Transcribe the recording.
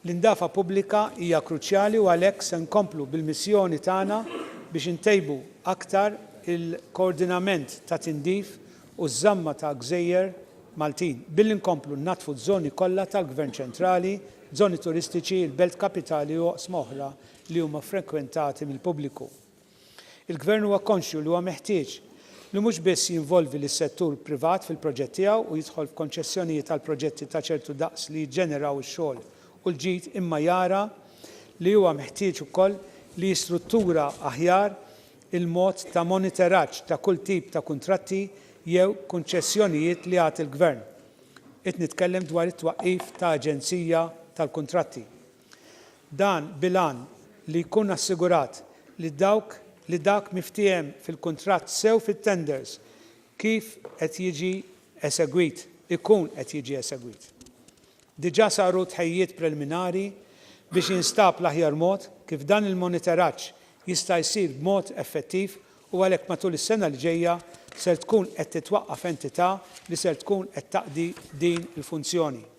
L-indafa pubblika hija kruċjali u għalhekk se nkomplu bil-missjoni tagħna biex intejbu aktar il-koordinament ta' tindif u ż-żamma ta' gżejjer Maltin, billi nkomplu nnaddfu ż-żoni kollha tal-Gvern Ċentrali, żoni turistiċi, il-Belt Kapitali u oqsma oħra li huma frekwentati mill-pubbliku. Il-Gvern huwa konxju li huwa meħtieġ li mhux biss jinvolvi lis-settur privat fil-proġett tiegħu u jidħol f'konċessjonijiet għal proġetti ta' ċertu daqs li jiġġeneraw ix-xogħol u l-ġid imma jara li huwa meħtieġ ukoll li jistruttura aħjar il-mod ta' moniteraġġ ta' kull tip ta' kuntratti jew kunċessjonijiet li jagħti l-Gvern. Qed nitkellem dwar it-twaqqif ta' aġenzija tal-kuntratti. Dan bil-għan li jkun assigurat li dawk li dak miftiehem fil-kuntratt sew fit-tenders kif qed jiġi esegwit, ikun qed jiġi esegwit. Diġà saru tħejjijiet preliminari biex jinstab l-aħjar mod kif dan il-monitoraġġ jista' jsir b'mod effettiv u għalhekk matul is-sena li ġejja ser tkun qed titwaqqaf entità li ser tkun qed taqdi din il-funzjoni.